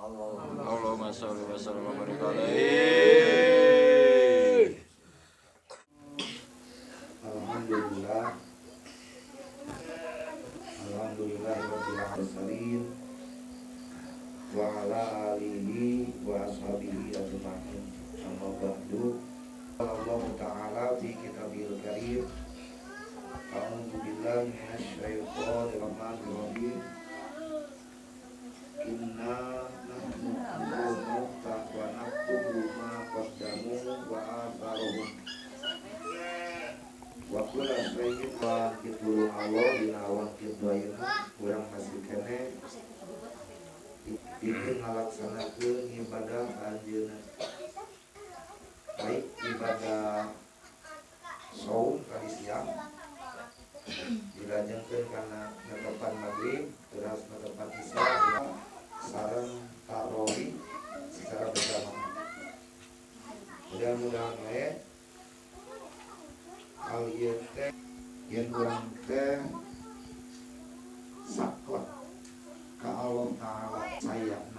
Allahumma sholli wa sallim wa barik alaihi. Alhamdulillah. Alhamdulillahirabbil alamin wa ala alihi wa ashabihi ajma'in. Amma ba'du. Allah ta'ala fi kitabil karim. A'udzu billahi minasyaitonir rajim. Inna nahnu nahnu wa naktubu ma qaddamu wa atharuhum wa kulla syai'in wa kitulung Allah dina awan kitu ayeuna urang masih keneh pikeun ngalaksanakeun ibadah anjeunna, baik ibadah saum tadi siang dilajengkeun kana netepan maghrib terus netepan isya sareng tarawih secara berjamaah. Mudah-mudahan we hal ieu teh yen urang teh saklek ka Allah Ta'ala sayana